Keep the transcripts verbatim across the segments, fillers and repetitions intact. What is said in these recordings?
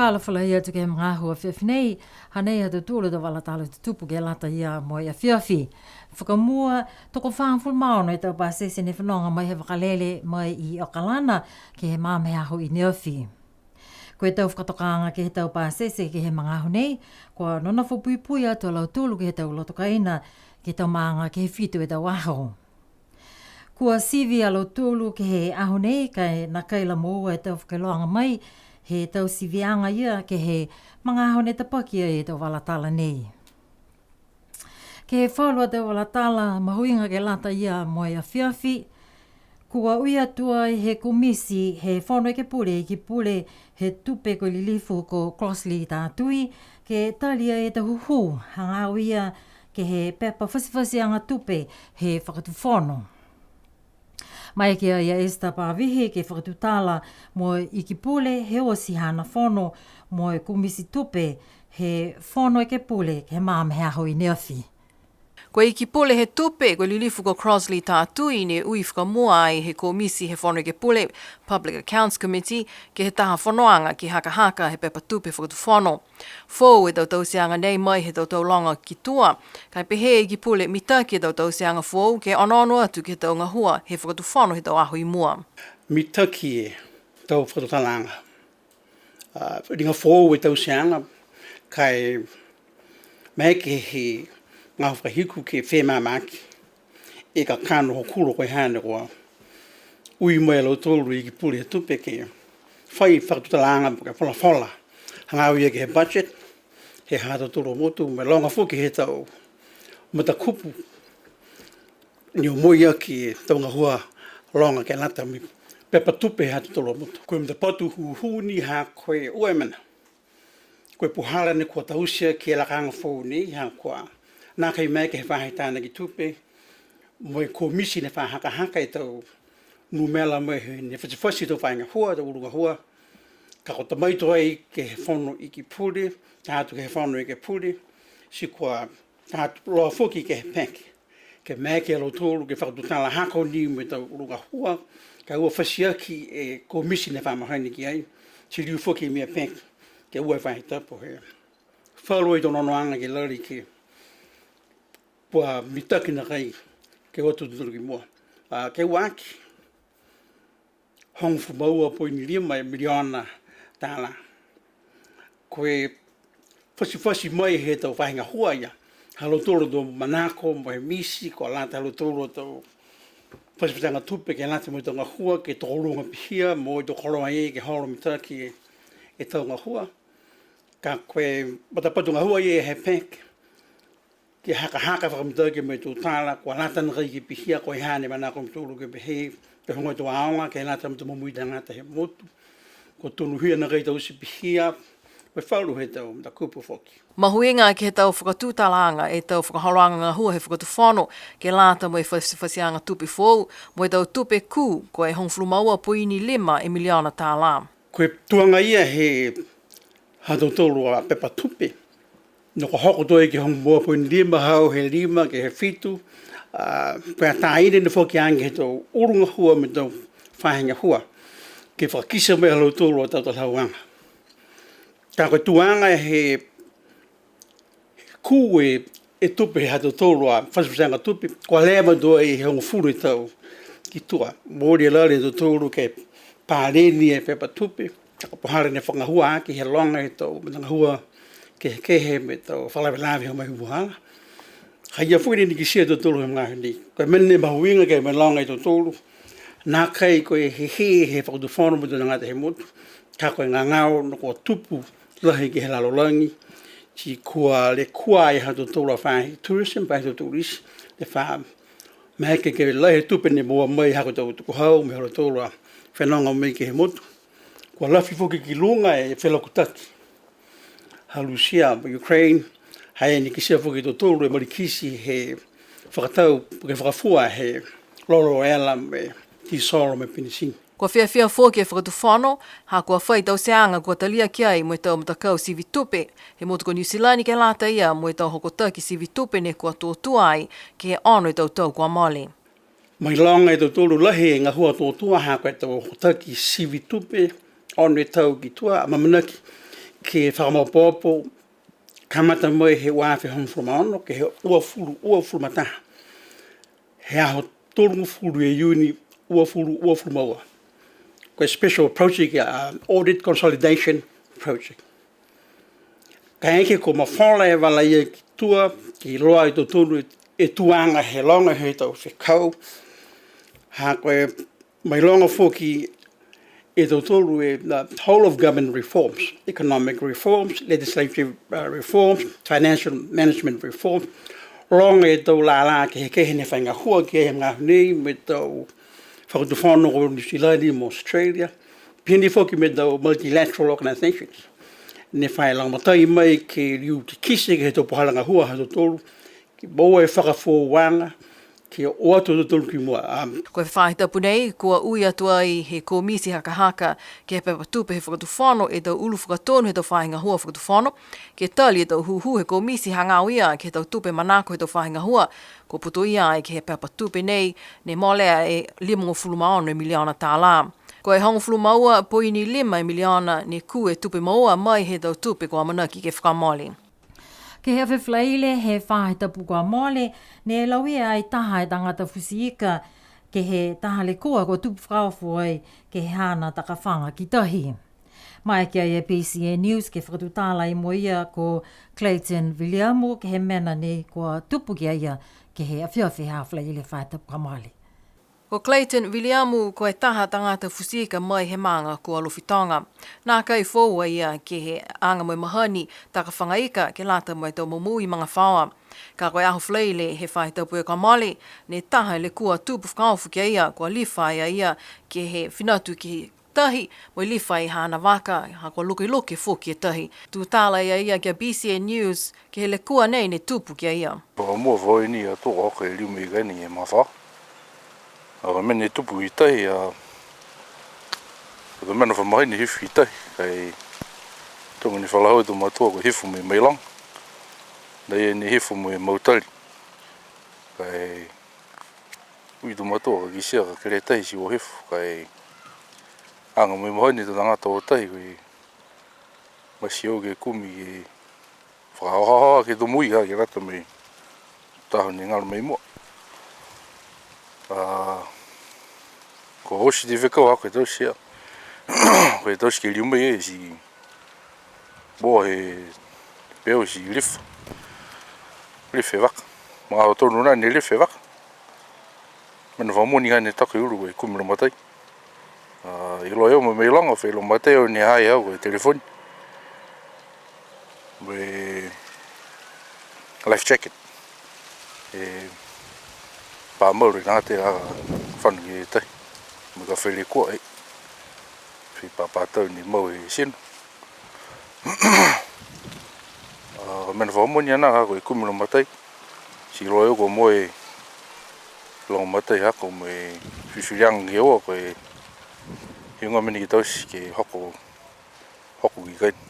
Fakaalofa lahi atu ke he magaaho afiafi nei, hanei ha tautolu a tau vala tala tutupu ke lata ia mo e afiafi. Fakamua, tokofagofulu ma ono e tau pasese ne fenoga mai he vakalele mai i Okalana ke he magaaho i neafi. Ko e tau fakatokaaga ke he tau pasese ke he magaaho nei, kua nonofo puipui atu a lautolu ke he tau loto kaina, ke he tau maaga ke he fitu e tau aho. Kua sivi a lautolu ke he aho nei, ka e nākai la moua e tau fakailoaga mai he tau siviaga ia ke he magaaho ne tapaki ai e tau vala tala nei. Ke he falu a tau vala tala mahuiga ke lata ia mo e afiafi, kua ui atu ai he komisi he Fono Ekepule, Ikipule he Tupe ko e Lilifu ko Crossley Tatui, ke talia e tau hūhū, hagaao ia ke he pepa fatifatiaga tupe he Fakatufono. Maeke ai a Esther Pavihi ke fakatutala mo e Ikipule he oti haana fono mo e Komisi Tupe he Fono Ekepule ke he magaaho i neafi. Ko e Ikipule he Tupe, ko e Lilifu ko Crossley Tatui ne ui fakamua ai he Komisi he Fono Ekepule, Public Accounts Committee, ke he taha fonoaga ke hakahaka he pepa tupe Fakatufono. Foou e tau tauteaga nei mai he tau tau loga ki tua, ka e pehē e Ikipule mitaki e tau tauteaga foou ke onoono atu ke he tau gahua he Fakatufono he tau aho i mua. Mitaki e tau fakatutalaaga. A, liga foou e tauteaga, ka e maeke he gahua fakahiku ke femamaki e kakano hokulo ko e hane kua ui mai a lautolu e Ikipule he Tupe ke fai fakatutalaaga po ke folafola. Hagaao ia ke he budget, he ha tautolu a motu, mo e loga foki he tau matakupu ne omoi aki e tau gahua loga ke lata mo e pepa tupe he ha tautolu a motu. Ko e matapatu hūhū ni ha ko e ua e mena. Ko e puhala ne kua taute aki e lakaaga foou nei, ha kua nākai maeke he faahi tānaki tupe mo e komisi ne fa hakahaka e tau numela mai he ne fatifati e tau faahi gahua, tau ulu gahua, ka kua tamaito ai ke he Fono Ikipule, ta atu ke he Fono Ekepule, ti kua ta atu loa foki ke he PAC. Ke maeke a lautolu ke fakatutala hako ni mo e tau ulu gahua, ka ua fati aki e komisi ne fa mahani ki ai, ti liu foki e mea PAC, ke ua e faahi tapu he. Falu e tau onoonoaga ke lali ke, kua mitaki nākai ke ua tututulu ki mua. A, ke ua aki, hogofulu ma ua poini lima e miliona tālā. Ko e fatifati mai he tau faahi gahua ia, ha lautolu a tau manako mo e miti, kua lata ha lautolu a tau fatifatiaga tupe ke lata mo e tau gahua, ke tokoluga pihia, mo e tau koloa ia ke holo mitaki e, e tau gahua. Ka ko e matapatu gahua ia he PAC, ke hakahaka fakamitaki mo e tau tala, kua lata nākai ke pihia, ko e ha ne manako a mutolu ke pehē, ke hoga e tau aoga, ke lata mo e tau momoui tagata he motu. Kua tonuhia nākai taute pihia, mo e falu he tau matakupu foki. Mahuiga ke he tau fakatutalaaga e tau fakaholoaga gahua he Fakatufono, ke lata mo e fatifatiaga tupe foou, mo e tau tupe kū, ko e hogofulu ma ua poini lima e miliona tālā. Ko e tuaga ia he ha tautolu a pepa tupe. Ne kua hoko atu ai ke hogofulu ma ua poini lima, hau he lima ke he fitu, a, ko e taine ne foki age he tau ulu gahua mo e tau faahi gahua. Ke fakakite mai ha lautolu a tau talahauaga. Ka ko e tuaga he kū e, e tupe ha tautolu a fatifatiaga tupe, kua leva tuai he hogofulu e tau ki tua. Mooli e lali ha tautolu ke paleni e pepa tupe, ka ko e puhala ne fakagahua aki he loga e tau matagahua kehekehe mo e tau fakalavelave ha mai vuhala. Ha ia foki ne kitia e tautolu he magaaho nei. Ko e mena ne mahuiga ke mailoga e tautolu. Nākai ko e he, he, he Fakatufono mo e tau tagata he motu. Ka ko e gagao ne kua tupu lahi ke he lalolagi, ti kua lekua e ha tautolu a faahi tourism, faahi tau turisi, ne fa maeke ke lahi e tupe ne moua mai ha ko e tau tukuhau, mo e ha lautolu a fenoga mai ke he motu. Kua lafi foki ki luga e felakutaki ha Lusia mo Ukraine, ha ia ne kitia foki e tautolu e malikiti he fakatau, ke fakafua he lolo ela mo e tisolo mo e penisini. Kua fiafia foki e Fakatufono, ha kua fai tauteaga kua talia ki ai mo e tau matakau sivi tupe he motu ko Niu Silani ke lata ia mo e tau hokotaki sivi tupe ne kua tō tua ai ke he ono e tau tau kua mole. Mailoga e tautolu lahi e gahua tō tua ha ko e tau hokotaki sivi tupe, ono e tau ki tua, amaamanaki ke fakamaopoopo, kamata mai he ua afe hogofulu ma ono, ke he uafulu, uafulu ma taha. He aho tolugofulu e Iuni, uafulu, uafulu ma ua. Ko e special project, a, audit consolidation project. Kaeke kua mafola e vala ia ki tua, ke iloa e tautolu e, e tuaga he loga he tau fekau. Ha ko e mailoga foki e tautolu e, uh, whole of government reforms, economic reforms, legislative, uh, reforms, financial management reforms. Loga e tau lala kehekehe ne fai gahua ki ai he magaaho nei, mo e tau fakatufono ko Niu Silani mo Australia. Pihia ni foki mo e tau multilateral organizations. Ne fai lagomatai mai ke liu kitekite ke he tau puhala gahua ha tautolu, ke moua e fakafoouaga, ke o atu a tautolu ki mua. Um, Ko e faahi tapu nei, kua ui atu ai he komiti hakahaka ke he pepa tupe he fakatufono e tau ulu fakatonu he tau faahi gahua fakatufono, ke tali e tau hūhū he komiti hagaao ia ke he tau tupe manako he tau faahi gahua, kua putoia ai ke he pepa tupe nei, ne molea e limagofulu ma ono e miliona tālā. Ko e hogofulu ma ua poini lima e miliona ne kū e tupe moua mai he tau tupe kua amanaki ke fakamole. Ke he afiafi Falaile he faahi tapu kua mole, ne lauia ai taha e tagata futi ika ke he taha lekua kua tupu fakaofo ai ke he haana takafaga ki tahi. Maeke ai e B C N News ke fakatutala ai mo ia ko Clayton Viliamu ke he mena nei kua tupu ki a ia ke he afiafi he aho Falaile faahi tapu kua mole. Ko Clayton Viliamu ko e taha tagata futi ika mai he maaga ko Alofi Toga. Nākai foou a ia ke he aga mo e mahani takafaga ika ke lata mo e tau momoui magafaoa. Ka ko e aho Falaile he faahi tapu kua mole, ne taha e lekua tupu fakaofo ki a ia, kua lifa ai a ia ke he fina atu ke he tahi, mo e lifa e haana vaka, ha kua lukeluke foki e tahi. Tutala ai a ia ki a B C N News, ke he lekua nei ne tupu ki a ia. Fakamua foki ni a tō hoko e liu mai kaina e magafaoa. A, ko e mena ne tupu ki tahi, a, ko e mena fa mahani ne hifo ki tahi, ka e tuga ni fa la hau e tau matua kua hifo mo e mailoga. Nai ne hifo mo e mautali. Ka e ui e tau matua ka kitia ka kelea e tahi ti o hifo, ka e aga mo e mahani e tau tagata o tahi, ko e masi au ke kumi ke fakahaohaoa ke he tau moui ha ke lata mo e taha ne galo mai mua. A, kua oti e fekau ha ko e taute ia. Ko e taute ke liu mai e ti moua he peau ti lifa. Lifa e vaka. Magaaho tonu nā ne lifa e vaka. Mena fakamua ni ha ne taku e ulu ko e kumi lagomatai. A, iloa e au mo e mailoga, fai lagomatai au ne ha ha i ai ko e telefoni. Mo e life jacket. E pā malu e tagata a fano ke tahi. Mo e ka fai lekua e. Fai pāpātau ne mau e tino. A, mena fakamua ni a nā ha ko e kumi lagomatai. Ti iloa e au kua moua e lagomatai ha ko e mo e fifiliaga ke ua ko e higoa mena ke taute ke hoko, hoko ki kaina.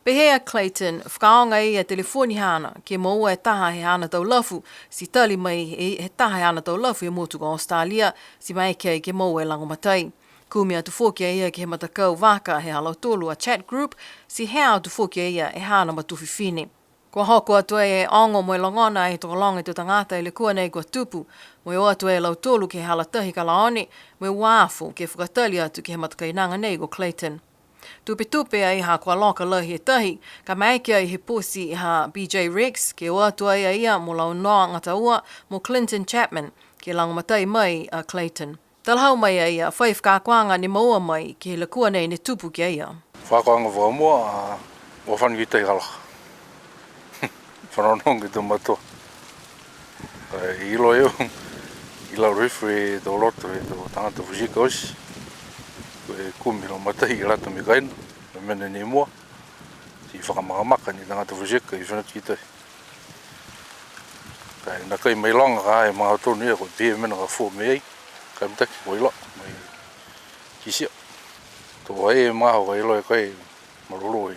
Pehē a Clayton, fakaaoga e ia e telefoni haana, ke moua e taha he haana tau lafu, ti tali mai e, he taha he haana tau lafu he motu ko Australia, ti maeke ai ke moua e lagomatai. Kumi atu foki a ia ke he matakau vaka he ha lautolu a chat group, ti hea atu foki a ia e haana matua fifine. Kua hoko atu ai e ogo mo e logona e tokologa e tau tagata e lekua nei kua tupu, mo e o atu ai a lautolu ke he hala tahi ka laone, mo e uafo ke fakatali atu ke he matakainaga nei ko Clayton. Tupetupe ai ha kua loka lahi e tahi, ka maeke ai he poti ha B J Rex, ke o atu ai a ia mo Launoa Gataua, mo Clinton Chapman, ke lagomatai mai a Clayton. Talahau mai a ia, fai fakaakoaga ne moua mai, ke he lekua nei ne tupu ki a ia. Fakaakoaga fakamua, a, kua fano ki tahi ka loka. Fanogonogo ke he tau matua. Ai, iloa e au, i lalo hifo e tau loto, e tau tagata futi ika oti. Ko e kumi lagomatai ke lata mo e kaina, ko e mena ne mua. Ti fakamakamaka ni tagata futi ika, i fano ki tahi. Ka e nākai mailoga ka e magaaho tonu ia ko e pihia e mena ka fua mai ai, ka e mitaki kua iloa, mo e kitia. To ai e magaaho ka iloa e kai malolō e,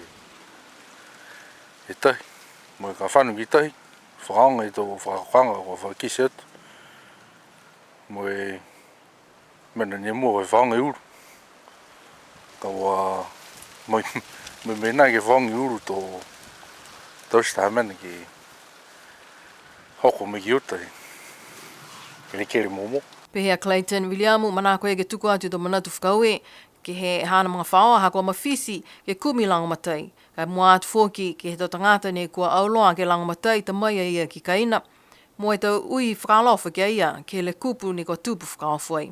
e tahi, mo e ka fano ki tahi, fakaaoga e tau fakaakoaga kua fakakite atu, mo e mena ne mua ko e fakaaoga e ulu. Ka ua mai, Mo e mena ke fogi ulu to, to stamina ke hoko mai ki uta, kelekele momo. Pehē a Clayton Viliamu, manako ke tuku atu e tau manatu fakaaue ke he haana magafaoa ha kua mafiti ke kumi lagomatai. Ka e mua atu foki ke he tau tagata ne kua auloa ke lagomatai, ta mai a ia ki kaina. Mo e tau ui fakaalofa ki a ia, ke he lekua ne kua tupu fakaofo ai.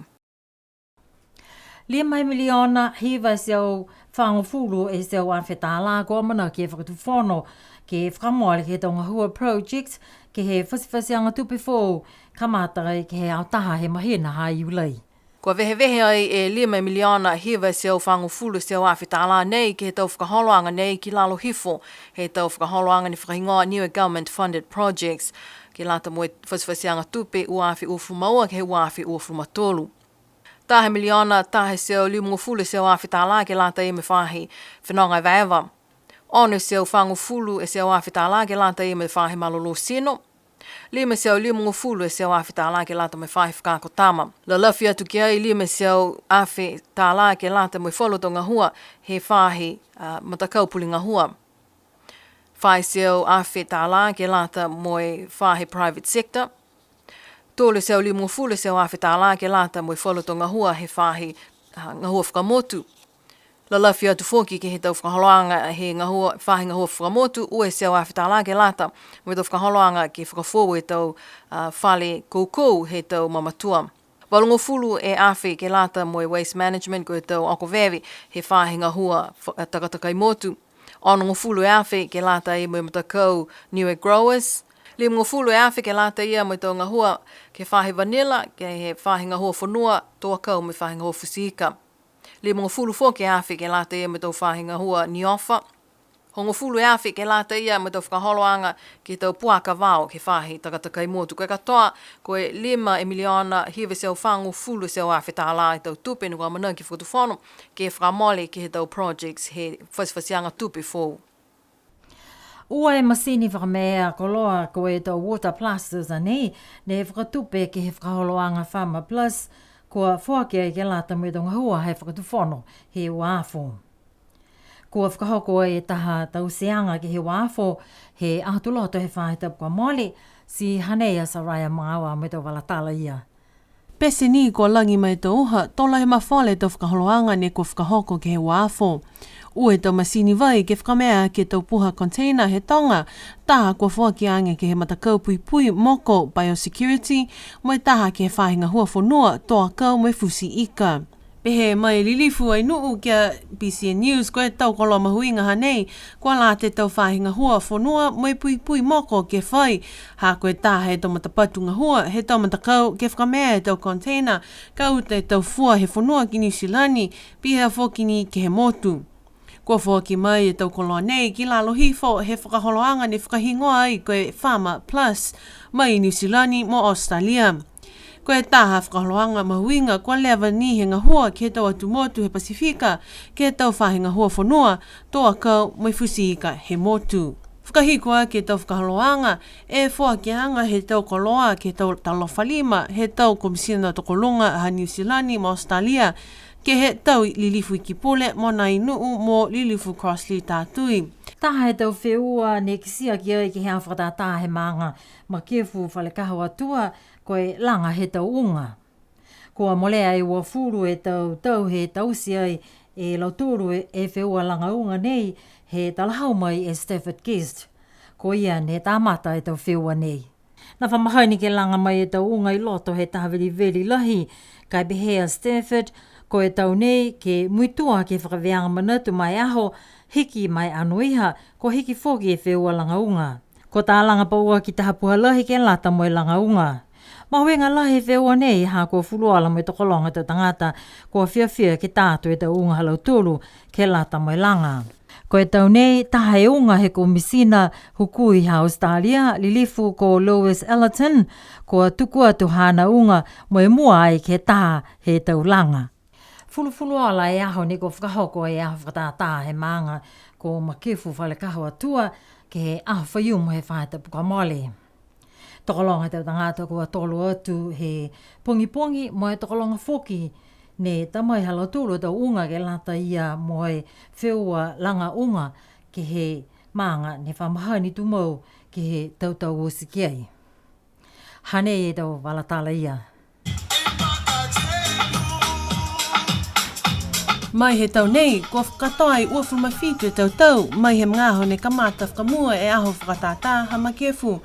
Lima e miliona hiva e teau fagofulu e teau afe tālā kua amanaki e Fakatufono ke fakamole ke he tau gahua project ke he fatifatiaga tupe foou, kamata ai ke he aho taha he mahina ha Iulai. Kua vehevehe ai e lima e miliona hiva e teau fagofulu e teau afe tālā nei ke he tau fakaholoaga nei ki lalo hifo he tau fakaholoaga ne fakahigoa Niue Government Funded Projects, ke lata mo e fatifatiaga tupe ua afe uafulu ma ua ke he ua afe uafulu ma tolu. Taha e miliona taha e teau limagofulu e teau afe tālā ke lata ia mo e faahi fenoga evaeva. Ono e teau fagofulu e teau afe tālā ke lata ia mo e faahi malolō tino. Lima e teau limagofulu e teau afe tālā ke lata mo e faahi fakaako tama. Lalafi atu ki ai lima e teau afe tālā ke lata mo e falu tau gahua he faahi, a, matakau pule gahua. Fā e teau afe tālā ke lata mo e faahi private sector. Tolu e teau limagofulu e teau afe tālā ke lata mo e falu tau gahua he faahi, a, gahua fakamotu. Lalafi atu foki ke he tau fakaholoaga he gahua, faahi gahua fakamotu, ua e teau afe tālā ke lata mo e tau fakaholoaga ke fakafoou e tau, a, fale koukou he tau mamatua. Valugofulu e afe ke lata mo e waste management, ko e tau ako veve he faahi gahua fa-, takatakai motu. Onogofulu e afe ke lata mo e matakau Niue Growers. Limagofulu e afe ke lata ia mo e tau gahua ke he faahi vanila, ke he faahi gahua fonua, tō akau mo e faahi gahua futi ika. Limagofulu foki e afe ke lata ia mo e tau faahi gahua NIOFA. Hogofulu e afe ke lata ia mo e tau fakaholoaga ke he tau puaka vao ke he faahi takatakai motu. Ko e katoa, ko e lima e miliona hiva e teau fagofulu e teau afe tālā e tau tupe ne kua amanaki e Fakatufono ke fakamole ke he tau projects he fatifatiaga tupe foou. Ua e masini fakamea koloa ko e tau water blasters a nei, ne fakatupe ke he fakaholoaga Farmer Plus, kua foaki ai ke lata mo e tau gahua he Fakatufono he uafo. Kua fakahoko ai e taha tauteaga ke he uafo he Aho Tuloto he faahi tapu kua mole, ti hanei a Saraia Magaoa mo e tau vala tala ia. Pete ni kua lagi mai e tau uha, to lahi mafola e tau fakaholoaga ne kua fakahoko ke he uafo. Ua e tau masini vai ke fakamea ke he tau puha container he toga, taha kua foaki age ke he matakau puipui moko Biosecurity, mo e taha ke he faahi gahua fonua, tō akau mo e futi ika. Pehē mai e Lilifu Ainu'u ki a B C N News, ko e tau koloa mahuiga hanei, kua lata e tau faahi gahua fonua mo e puipui moko ke fai, ha ko e taha he tau matapatu gahua he tau matakau ke fakamea e tau container, ka uta e tau fua he fonua ki Niu Silani, pihia foki ni ke he motu. Kua foaki mai e tau koloa nei ki lalo hifo he fakaholoaga ne fakahigoa ai ko e Farmer Plus, mai Niu Silani mo Australia. Ko e taha fakaholoaga mahuiga kua leva ni he gahua ke he tau atu motu he Pasifika, ke he tau faahi gahua fonua, tō akau mo e futi ika he motu. Fakahiku aki e tau fakaholoaga, e foakiaga he tau koloa ke he tau talofa lima he tau Komisina Tokoluga ha Niu Silani mo Australia, ke he tau Lilifu Ikipule Mona Ainu'u mo Lilifu Crossley Tatui. Taha he tau feua ne kitia ki ai ke he aho fakatātā he maaga Makefu Falekaho Atua, ko e laga he tau uga. Kua molea e uafulu e tau tau he taute ai e lautolu e, e feua laga uga nei, he talahau mai e Stafford Guest. Ko ia ne kamata e tau feua nei. Ne fa mahani ke laga mai e tau uga i loto he taha veliveli lahi, ka e pehē a Stafford, ko e tau nei ke muitua ke fakaveaga manatu ma e aho, hiki ma e anoiha, kua hiki foki e feua laga uga. Kua talaga pauaki taha puha lahi ke lata mo e laga uga. Mahuiga lahi e feua nei, ha kua fuluola mo e tokologa e tau tagata kua fiafia ke ta atu e tau uga ha lautolu ke lata mo e laga. Ko e tau nei, taha e uga he Komisina Hukui ha Australia, Lilifu ko Lois Ellerton, kua tuku atu haana uga mo e mua ai ke he taha he tau laga. Fulufuluola e aho nei kua fakahoko e aho fakatātā he maaga ko Makefu Falekaho Atua ke he aho Faiumu he faahi tapu kua mole. Tokologa e tau tagata kua tolo atu he pogipogi mo e tokologa foki Ne ta mai ha lautolu a tau uga ke lata ia mo e feua laga uga ke he maaga ne fa mahani tumau ke he tau tau oti ki ai. Hanei e tau vala tala ia. Mai he tau nei, kua fakatoa e uafulu ma fitu e tau tau, mai he magaaho ne kamata fakamua e aho fakatātā ha Makefu.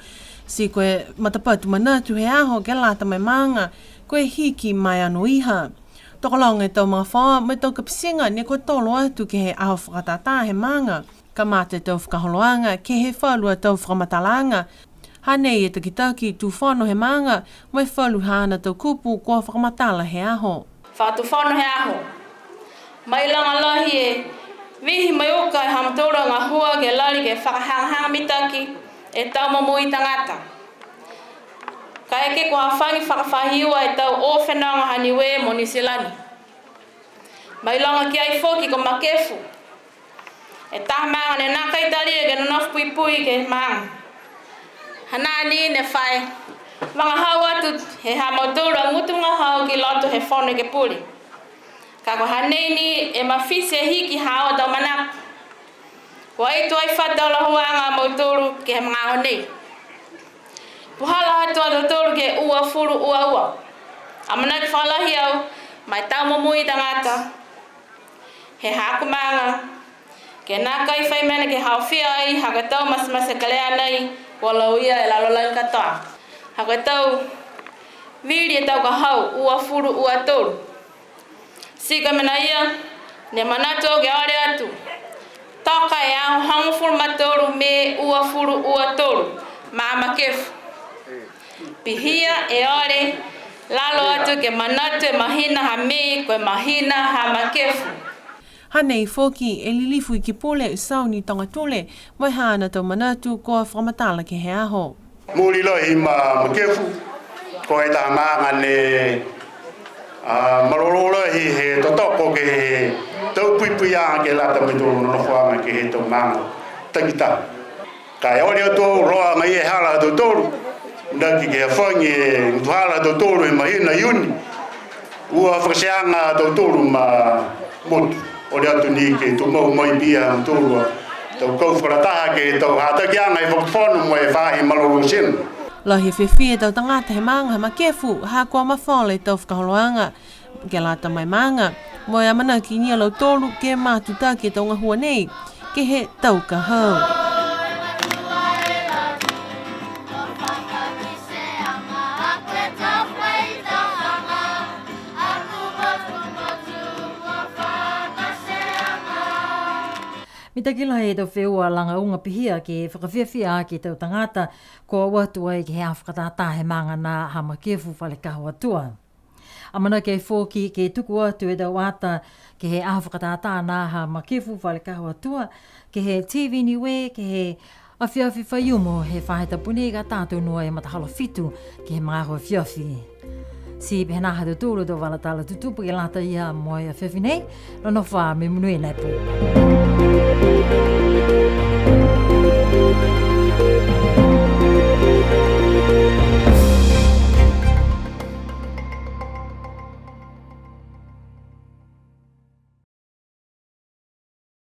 Ti ko e matapatu manatu he aho ke lata mo e maaga, ko e hiki ma e anoiha. Tokologa e tau magafaoa mo e tau kapitiga ne kua tolo atu ke he aho fakatātā he maaga. Kamata e tau fakaholoaga ke he falu a tau fakamatalaaga. Hanei e takitaki tufono he maaga, mo e falu haana tau kupu kua fakamatala he aho. Fakatufono he aho. Mailoga lahi e vihi mo e uka e ha mutolu a gahua ke lali ke fakahagahaga mitaki e tau momoui tagata. Kaeke kua hafagi fakafahiua e tau o fenoga ha Niue mo Niu Silani. Mailoga ki ai foki ko Makefu. E taha maaga ne nākai talia ke nonofo puipui ke he maaga. Hanā ni ne fai vagahau atu he ha mautolu a gutu vagahau ki loto he Fono Ekepule. Ka ko hanei ni e mafiti e hiki haau a tau manako. Kua ai tuai fai tau lahuaga a mautolu ke he magaaho nei. Puhala atu a tautolu ke uafulu ua ua. Amanaki fakalahi au, ma e tau momoui tagata he haaku maaga, ke nākai fai mena ke haofia ai ha ko e tau matematekelea nei, kua lauia e lalolagi katoa. Ha ko e tau vili e tau ka hau, uafulu ua tolu. Ti ko e mena ia, ne manatu au ke ole atu. Toka e aho hogofulu ma tolu Mē uafulu ua tolu, ma Makefu. Pihia e ole, lalo atu ke manatu e mahina ha Mē, ko e mahina ha Makefu. Hanei foki e Lilifu Ikipule Sauni Togatule, mo e haana tau manatu kua fakamatala ke he aho. Mooli lahi ma Makefu, ko e taha maaga ne, a, malolō lahi he totoko ke he tau puipuiaga ke lata mo e tau nonofoaga ke he tau maaga takitaha. Ka e ole atu au, loa agaia e hala ha tautolu, nākai ke hafagi e gutu hala ha tautolu he mahina Iuni. Ua fakateaga a tautolu ma motu. Ole atu ni ke tumau mai pihia ha tautolu a tau kau fakalataha ke he tau hatakiaga he Fakatufono mo e faahi malolō tino. Lahi e fiafia e tau tagata he maaga ha Makefu, ha kua mafola e tau fakaholoaga ke lata mo e maaga, mo e amanaki ni a lautolu ke matutaki e tau gahua nei ke he tau ka hau. Mitaki lahi e tau feua laga uga pihia ke fakafiafia aki e tau tagata, kua o atu ai ke he aho fakatātā he maaga nā ha Makefu Fale Kaho Atua. Amanaki ai foki ke tuku atu e tau ata ke he aho fakatātā nā ha Makefu Fale Kaho Atua, ke he T V Niue, ke he afiafi Faiumu he faahi tapu nei ka tatou nua e matahola fitu ke he magaaho afiafi. Ti pehē nā ha tautolu a tau vala tala tutupu ke lata ia mo e afiafi nei, nonofo ā mo e monuina e pō.